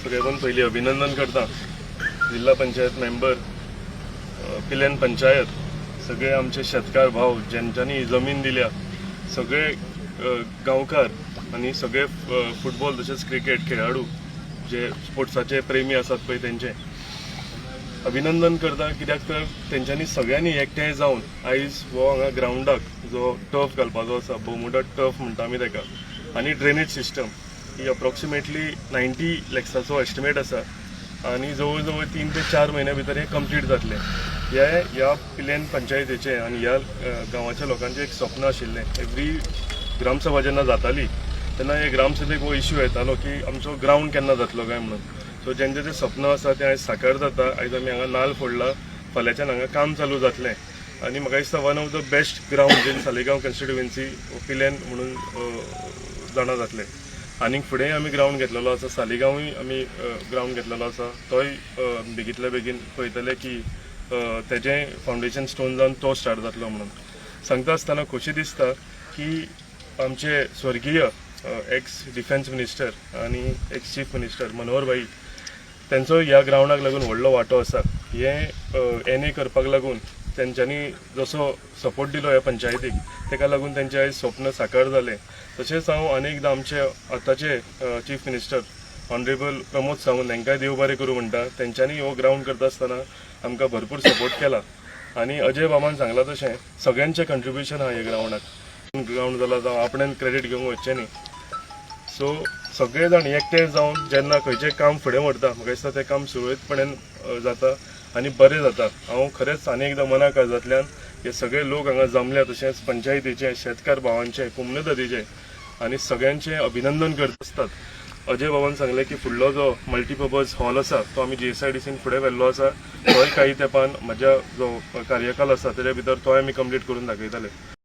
सगळ्यान पयलीं अभिनंदन करता. जिल्हा पंचायत मेंबर, पिलेन पंचायत, सगळे आमचे शेतकार भाव ज्यांच्यानी जमीन दिल्या, सगळे गांवकार आनी सगळे फुटबॉल तशेंच क्रिकेट खेळाडू जे स्पोर्ट्साचे प्रेमी आसात पळय, तेंचे अभिनंदन करता. कित्याक तर तेंच्यांनी सगळ्यांनी एकठांय जावन आयज हो हांगा ग्रावंडाक जो टर्फ घालपाचो आसा, बर्मुडा टर्फ म्हणटा आमी ताका, आनी ड्रेनेज सिस्टम ही अप्रॉक्सिमेटली 90 लॅक्साचो एस्टिमेट आसा आनी जवळ जवळ 3 ते 4 म्हयन्या भितर हें कंप्लीट जातलें. हे ह्या पिलेन पंचायतीचें आनी ह्या गांवाच्या लोकांचें एक स्वप्न आशिल्लें. एवरी ग्रामसभा जेन्ना जाताली तेन्ना हे ग्रामसभेक हो इश्यू येतालो की आमचो ग्रावंड केन्ना जातलो काय म्हणून. सो जेंचें जें स्वप्न आसा तें आयज साकार जाता. आयज आमी हांगा नाल फोडला, फाल्यांच्यान हांगा काम चालू जातलें आनी म्हाका दिसता one of the best ground in Saligao constituency Pilerne म्हणून जाणा जातलें. आनीक फुडें आमी ग्रावंड घेतलेलो आसा, सालिगांवूय आमी ग्रावंड घेतलेलो आसा. तोय बेगींतल्या बेगीन पळयतले की तेजें फावंडेशन स्टोन जावन तो स्टार्ट जातलो म्हणून. सांगता आसतना खोशी दिसता की आमचे स्वर्गीय एक्स डिफेन्स मिनिस्टर आनी एक्स चीफ मिनिस्टर मनोहर भाई, तेंचो ह्या ग्रावंडाक लागून व्हडलो वांटो आसा. हें एन ए करपाक लागून तेंच्यांनी जसो सपोर्ट दिलो ह्या पंचायतीक, तेका लागून तेंचें आयज स्वप्न साकार जालें. तशेंच हांव आनी एकदां आमचे आतांचे chief minister honourable Pramod Sawant हांकांय देव बरें करूं म्हणटा. तेंच्यांनी हो ग्रावंड करता आसतना आमकां भरपूर सपोर्ट केला आनी अजय बाबान सांगलां तशें सगळ्यांचें कंट्रिब्युशन आहा ह्या ग्रावंडाक. ग्रावंड जाला जावं आपणेन क्रेडीट घेवंक वचचें न्ही. सो सगळे जाण एकठांय जावन जेन्ना खंयचें काम फुडें व्हरता, म्हाका दिसता तें काम सुरळीतपणान जाता आनी बरें जाता. हांव खरेंच आनी एकदां मना काळजांतल्यान हे सगळे लोक हांगा जमल्या, तशेंच पंचायतीचे, शेतकार भावांचे, कोमुनिदादीचे आनी सगळ्यांचे अभिनंदन करत आसतात. अजय बाबान सांगलें की फुडलो जो मल्टीपर्पज हॉल आसा तो आमी जीएसआयडीसीन फुडें व्हेल्लो आसा. तोय काही तेंपान म्हज्या जो कार्यकाल आसा तेच्या भितर तोय आमी कंप्लीट करून दाखयतले.